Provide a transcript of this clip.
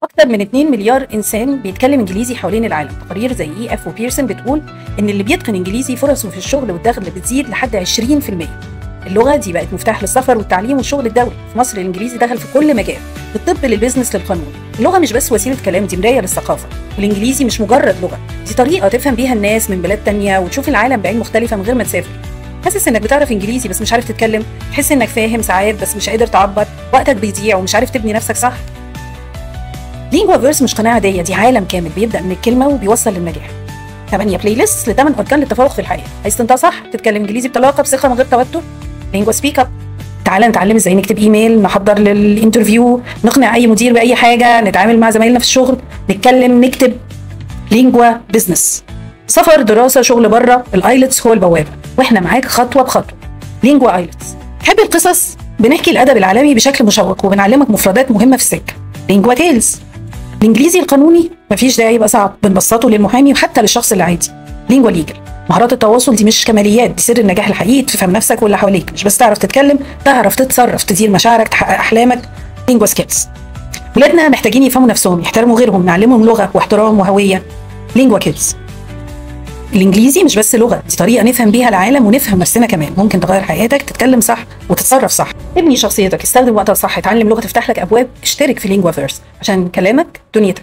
أكتر من 2 مليار إنسان بيتكلم إنجليزي حوالين العالم. تقارير زي EF وبيرسون بتقول إن اللي بيتقن إنجليزي فرصة في الشغل والدخل بتزيد لحد 20%. اللغة دي بقت مفتاح للسفر والتعليم والشغل الدولي. في مصر الإنجليزي دخل في كل مجال، الطب لل business للقانون. اللغة مش بس وسيلة كلام، دي مراية للثقافة. والإنجليزي مش مجرد لغة، دي طريقة تفهم بيها الناس من بلاد تانية وتشوف العالم بعين مختلفة من غير ما تسافر. حاسس إنك بتعرف إنجليزي بس مش عارف تتكلم، تحس إنك فاهم ساعات بس مش قادر تعبر، وقتك بيضيع ومش عارف تبني نفسك صح. لينجوا فيرس مش قناة عادية، دي عالم كامل بيبدأ من الكلمة وبيوصل للنجاح. 8 playlist ل8 أركان للتفوق في الحياة. عايز تنطق صح؟ تتكلم إنجليزي بطلاقة بثقة من غير توتر؟ لينجوا Speak Up. تعالى نتعلم ازاي نكتب ايميل، نحضر لل interview، نقنع اي مدير باي حاجة، نتعامل مع زمايلنا في الشغل، نتكلم، نكتب. لينجوا Business. سفر، دراسة، شغل بره، ال IELTS هو البوابة، واحنا معاك خطوة بخطوة. لينجوا IELTS. تحب القصص؟ بنحكي الادب العالمي بشكل مشوق وبنعلمك مفردات مهمة في السكة. لينجوا Tales. الانجليزي القانوني مفيش داعي يبقى صعب، بنبسطه للمحامي وحتى للشخص العادي. لينجوا Legal. مهارات التواصل دي مش كماليات، دي سر النجاح الحقيقي. تفهم نفسك واللي حواليك، مش بس تعرف تتكلم، تعرف تتصرف، تدير مشاعرك، تحقق احلامك. لينجوا Skills. ولادنا محتاجين يفهموا نفسهم، يحترموا غيرهم، نعلمهم لغة واحترام وهويه. لينجوا Kids. الانجليزي مش بس لغة، دي طريقه نفهم بيها العالم ونفهم نفسنا كمان. ممكن تغير حياتك، تتكلم صح وتتصرف صح. ابني شخصيتك، استخدم وقتك صح، اتعلم لغة تفتح لك ابواب. اشترك في لينجوا فيرس عشان كلامك دنيتك.